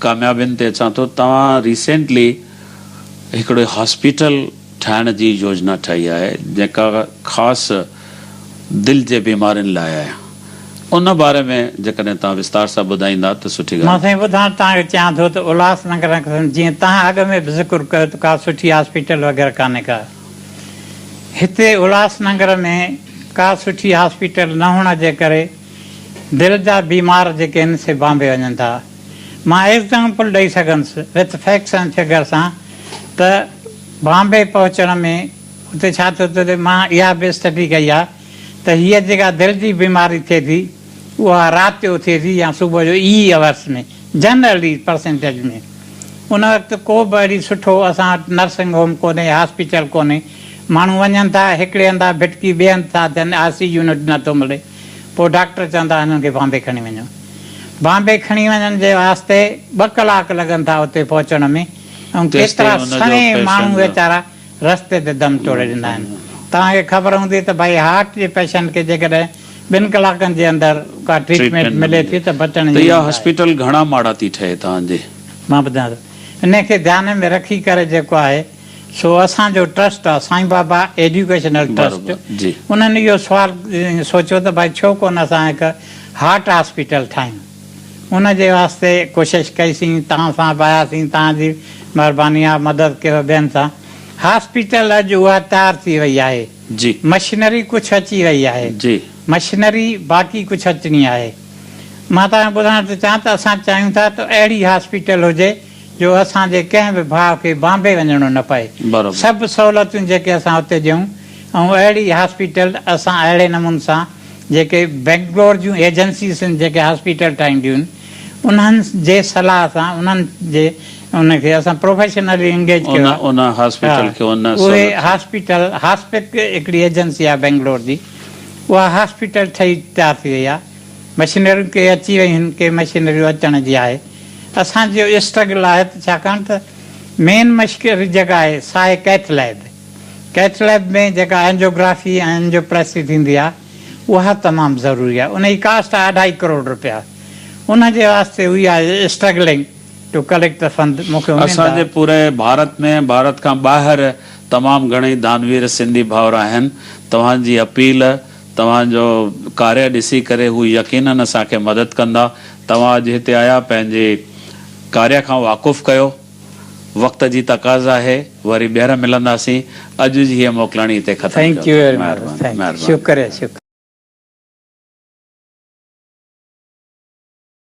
ڪاميابين تي اچان ٿو. توهان ريسينٽلي هڪڙو هاسپيٽل ٺاهڻ جي يوجنا ٺاهي آهي جيڪا خاص دل جي بيمارين لاء آهي. ان باري ۾ جيڪڏهن توهان وستار سان ٻڌائيندا ته سٺي مان ڳالهه. سائين ٻڌائڻ توهان کي چاهيان ٿو ته الهاس نگر جيئن توهان اڳ ۾ به ذڪر ڪيو ته ڪا سٺي هاسپيٽل وغيره ڪانهي ڪا. هتي الهاس نگر ۾ ڪا سٺي هاسپيٽل نه هئڻ جي ڪري دل جا بيمار جيڪي آهن سي بامبي وڃن ٿا. مان ايگزامپل ڏئي سگهندس وٿ فيڪٽس ۽ فگر سان ته بامبي پهچڻ ۾ اتي ڇا ٿيو ٿو ته مان اها به اسٽڊي ڪئي آهي ته هيء جيڪا دل جي بيماري ٿئي ٿي اها رات جو ٿئي ٿي يا صبح جو اي اورس ۾ جنرلي پرسنٽيج ۾ ان وقت ڪو به اهڙي سٺو اسان وٽ نرسنگ هوم ڪونهي هاسپيٽل ڪونهي ماڻهو وڃن ٿا هڪڙي هنڌان ڀٽڪي ٻئي هنڌ ٿا ٿين آء سي يونٽ نه ٿو ملي پوء ڊاڪٽر چوندا هنن کي بامبي کڻي وڃو بامبي کڻي وڃڻ جي واسطي ٻه ڪلاڪ لڳن ٿا اتي پهچڻ ۾ ۽ ڪيترا تيستائين ان جو سوين ماڻهو پيشنٽ ويچارا رستي تي دم ٽوڙي ڏيندا آهن. توهان کي خبر هوندي ته ڀائي هارٽ جي پيشنٽ کي جيڪڏهن ٻن ڪلاڪن جي اندر ڪا ٽريٽمينٽ ٽريٽمينٽ نه ملي ملي ٿي ته بچڻ ته جي اها اميد آهي. هاسپيٽل گهڻا ماڙا ٿي ٺهي توهان جي. مان ٻڌايان ٿو انهي کي ڌيان ۾ رکي ڪري جيڪو آهي سو اسان جو ٽرسٽ آهي سائين بابا ايڊيوڪيشنل ٽرسٽ بروبر جي. انهن اهو سوال سوچيو ته ڀائي ڇو ڪونه اسان هڪ هارٽ هاسپيٽل ٺاهيون. ان جي واسطي ڪوشش ڪئي سين توهان سان به آياسين توهان جي مھرباني آ مدد ڪيو ٻين سان ھاسپيٽل اڄ اھا تيار ٿي وئي آھي جي. مشنري ڪجھ اچي وئي آھي جي. مشنري باقي ڪجھ اچڻي آھي مان توھان کي ٻڌائڻ ٿو چاھيان ته اسان چاھيون ٿا ته اھڙي ھاسپيٽل ھجي جو اسان جي ڪنھن به ڀاء کي بامبي وڃڻو نه پئي بروبر. سڀ سھولتون جيڪي اسان اتي ڏيون ۽ اھڙي ھاسپيٽل اسان اھڙي نموني سان جيڪي بينگلور جون ايجنسيز آهن جيڪي هاسپيٽل ٺاهينديون آهن انهن جي صلاح سان انهن جي ان کي اسان پروفيشنلي انگيج ڪيو آهي ان هاسپيٽل کي ان اهي سهولت سان. هاسپيٽل هاسپڪ هڪڙي ايجنسي آهي بينگلور جي اها هاسپيٽل ٺهي تيار ٿي وئي آهي مشينريون ڪي اچي ويون آهن ڪي مشينريون اچڻ جي آهي اسان جو اسٽرگل آهي ته ڇاڪاڻ ته مين مشڪل جيڪا آهي سا آهي ڪيٿ ليب ڪيٿ ليب ۾ جيڪا اينجوگرافي ۽ اينجوپلاسٽي ٿيندي آهي اها تمام ضروري آهي ان جي ڪاسٽ آهي اڍائي ڪروڙ رپيا ان جي واسطي we are struggling to collect the fund مون کي اميد اسان جي آهي. پوري ڀارت ۾ ڀارت کان ٻاهر تمام گهڻئي دانوير سنڌي ڀائر آهن توهان جي اپيل توهان جو ڪاريه ڏسي ڪري هو يقينن اسان کي مدد ڪندا توهان اڄ هتي آيا پنهنجي ڪاريه کان واقف ڪيو. وقت جي تقاضا آهي وري ٻيهر ملنداسين اڄ جي هيء موڪلاڻي هتي ختم thank ڪيون يو ٿا ويري مچ مهرباني thank you مهرباني. شڪريه شڪريه.